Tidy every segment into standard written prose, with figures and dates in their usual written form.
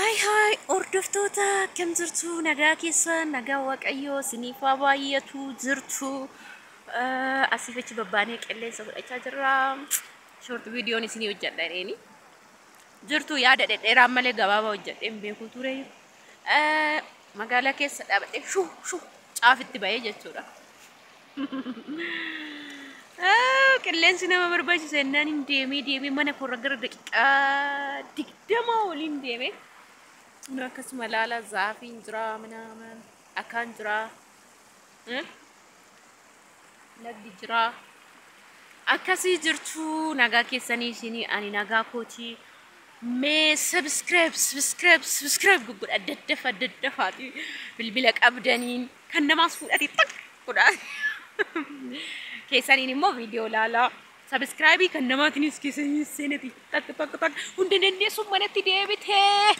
Haay haay hordoftoota, akkam jirtu? Nagaa keessa, nagaa Waaqayyoo isiniif haa baay'atu. Jirtu, asiif achi babbaanee qilleensa fudhachaa jirra. Short viidiyoon isinii hojjedha jedheeni. Jirtu, yaada dhedheeraan malee gabaabaa hojjedhee hin beeku ture. Magaalaa keessa dhaabadhee shuu shuu caafitti bahee jechuudha. Qilleensi nama barbaachisa jennaan hin deemee deemee mana koorra gara daqiiqaa 20 waliin deemee. Kun akkasuma laala, zaafiin jira, mana dhakaan jira, lagdi jira. Akkasii jirtu, nagaa keessanii isinii? Ani nagaa kootii. Mee subscribe, subscribe, subscribe guggodha, daddafa daddafaati, bilbila qabdaniin kan namaas fuudhate tak godhaa. Keessaniin immoo viidiyoo ilaalaa. Subscribe kan namaatiinis keessaniin seenati tak tak tak hunda dandeessuun manatti deebitee.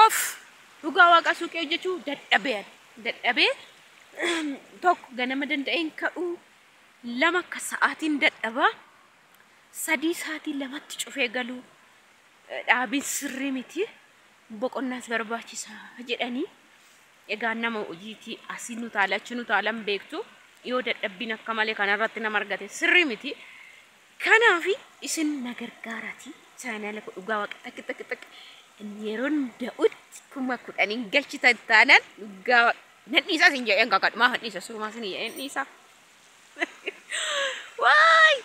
Of dhugaa Waaqa, suuqii hojjechuu dadhabee, dadhabee. Tokko, ganama danda'een ka'uu; lama, akka sa'aatiin dadhabaa; sadii, sa'aatii 2tti cufee galuu. Dhaabiin sirrii miti, boqonnaas barbaachisa jedhanii. Egaa nama hojiitii asii nu taala, achi nu taalan beektu, yoo dadhabbiin akka malee kanarratti nama argate sirrii miti. Kanaaf isin na gargaaraati chaanaala koo, dhugaa Waaqa, takki takki takki yeroon da'utti 10,000 galchitan taanaan, dhugaa Waaqa nan dhiisaa isin jedheen kakadhu. Maaf dhiisa? Surumaa isin jedheen dhiisaa. Waay!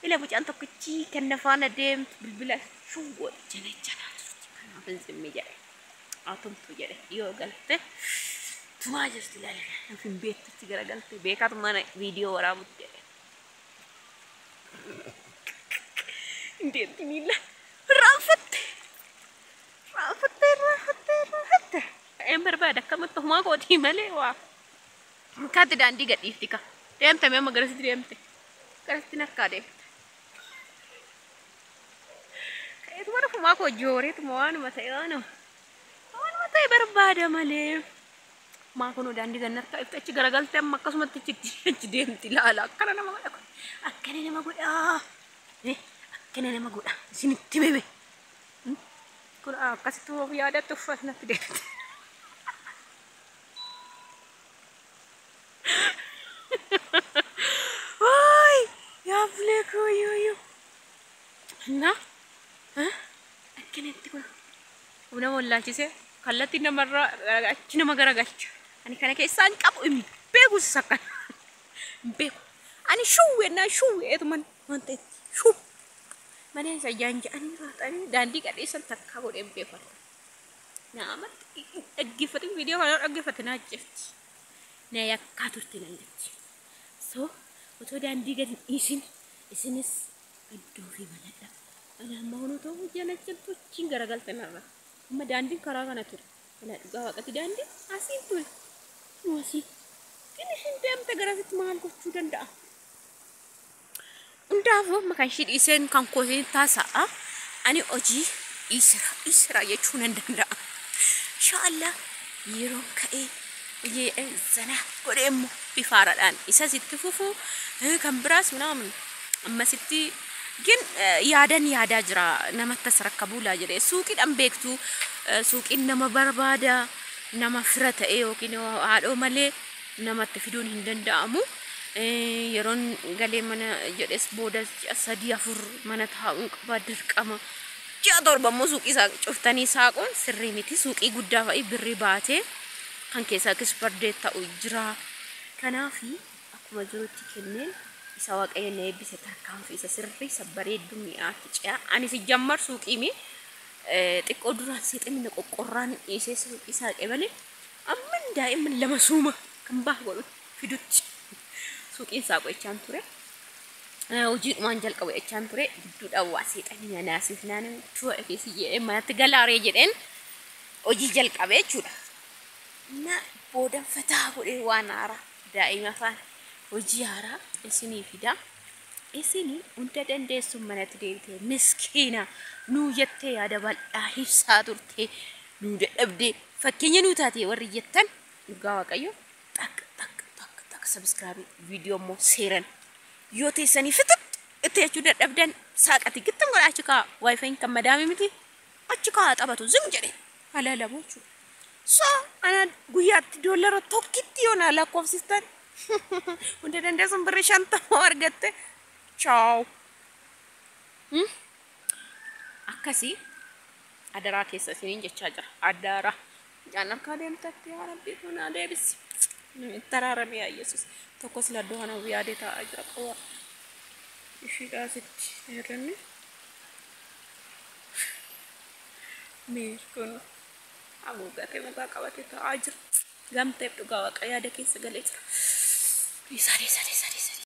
Ila mucaan tokkichi kan na faana deemtu bilbila shuu godhe jala jalaa turte. Kanaaf hin zimmi jedhe. Atumtu jedhe yoo galte tumaa jirti, ilaali. Of hin beektutti garagalte beekaatu mana viidiyoo waraabutti jedhe. Hin deemti miila. Raanfatte. Raanfatte, raanfatte, raanfatte. Een barbaada akkamatti homaa kootii malee waa. Kaatti daandii gadhiifti ka. Deemte mee, amma garasitti deemte. Garasitti nakkaa deemte. Ka'eetuma dhufumaa koo jooreetuma waanuma ta'e waanuma. Waanuma ta'e barbaada malee. Maa kunuu daandii gannarkaa ifte achi garagalte, amma akkasumatti achi deemti, ilaala. Akkana nama godha kun. Akkana nama godha. Akkana nama godha. Isinitti hime. Kun akkasitti of yaadatti uffatnatti deemte. Waay! Yaa bulee koo yoo yoo. Na akkanatti kun nama wallaalchisee kallattii namarraa achi nama garagalcha. Ani kana keessaa hin qabu, hin beeku akkana. Hin beeku. Ani shuu ennaa shuu eetuman waan ta'etti shuu. Mana isa jaan ja'anii raaxanii daandii gadheessan takkaa godhee hin beeku. Namatti dhaggeeffate, viidiyoo kana dhaggeeffate na ajjeefti. Na yakkaa turte nan jetti. So otoo daandii gadi hin dhiisin isinis iddoo fi banadha. Ani amma hono ta'uu jala jaltochiin garagalte narra. Amma daandiin karaa kana ture. Kana dhugaa Waaqatti daandiin asiin ture. Nu asii. ግን ishiin deemte garasitti maal gochuu danda'a? Hundaafuu amma kan ishii dhiiseen kan kootiin taasa'a. Ani hojii dhiisera dhiisera jechuu nan danda'a. Inshaallah yeroo ka'ee hojii sana godhee immoo bifa haaraadhaan isas itti fufu, kan biraas minaamin ammasitti ግን yaadan yaadaa jira, namatti as rakkabuu laa jedhee. Suuqiidhaan beektu, suuqiin nama barbaada, nama fira ta'e yookiin haadhoo malee namatti fiduun hin danda'amu. Yeroon galee mana jedhes booda ji'a 3 4 mana taa'uun qaba dirqama. Ji'a 7 immoo suuqii isaa cuftanii saaquun sirrii miti. Suuqii guddaa fa'i birrii baatee kan keessaa kispardee ta'u jira. Kanaaf akkuma jirutti kenneen isa Waaqayyo na eebbise tarkaanfii isa sirrii isa bareedduu mi'aatti ce'a. Ani si jammar suuqii mi xiqqoo duraan seexanni qoqqorraan dhiisee suuqii saaqee malee, amman daa'imman lama suuma kan baha godhu fidutti suuqiin saaqu jechaan ture. Hojiidhumaan jalqabu jechaan ture, gidduudhaan waa seexanni na naasif naan tu'a keessi jedhee manatti galaaree jedheen hojii jalqabe jechuudha. Na boodan fataa godhee waan haaraa daa'ima faana hojii haaraa isinii fida. Isinii hunda dandeessuun manatti deebitee miskiina nuu jettee yaada bal'aa ibsaa turte, nuu dadhabdee fakkeenya nuu taate warri jettan, dhugaa Waaqayyo, tak tak tak tak subscribe, viidiyoo immoo seeran yoo teessanii fixut itti jechuu dadhabdan saaqati gittan godha, achi kaa. Wifiin kan madaami miti, achi kaa taphatu zim jedhe. Halaalamu jechuudha. So ana guyyaatti doolara tokkitti yoo na lakkoofsistan hunda dandeessuun birrii 50 argatte chaaw. Akkasii adaraa keessa isiniin jechaa jira. Adaraa. Mucaan harkaa deemtatti yaa Rabbii kun naa deebisi. Itti araarame yaa Yesuus. Tokko sila iddoo kana yaadee taa'aa jira qawwaa. Ishiidhaa asitti hir'inni. Mee kun haguuggatee mukaa qabatee taa'aa jira. Gamteef dhugaa waaqa yaada keessa galee jira. Dhiisaa dhiisaa dhiisaa.